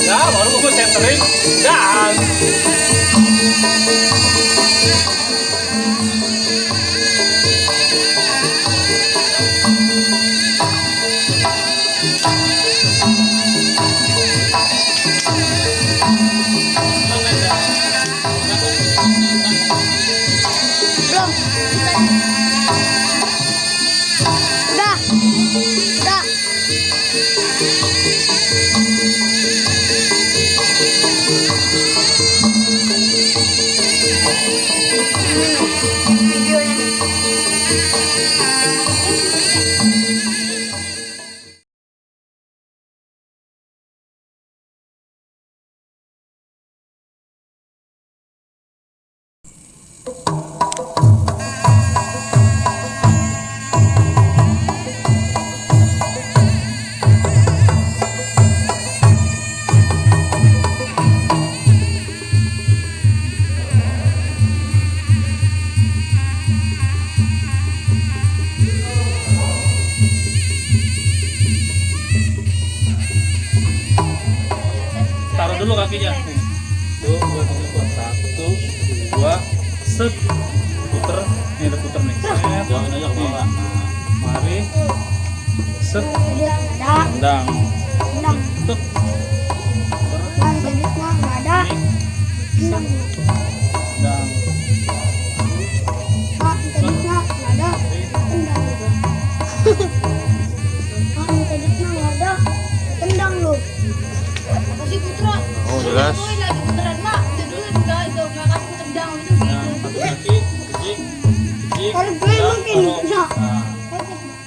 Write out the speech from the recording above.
Ya baru gue centering dan Udah. Udah. Videonya nih. taruh dulu kakinya. Tuh, satu, dua, set, puter, ini ada puter nih. Jangan aja ke bawah. Mari, set, tendang, Tendang. tuh, Nah, jadi mah nggak ada. Tendang. tendang. Pak, tadi mah nggak ada. Tendang. Pak, tadi mah nggak ada. Tendang lu. Apa sih Putra? Oh, jelas. Gue lagi beneran mak, itu enggak kasih tendang itu Nah, gitu. satu kaki, kejik, kejik, Taruh gue tendang, mungkin. taruh. Nah. Nah.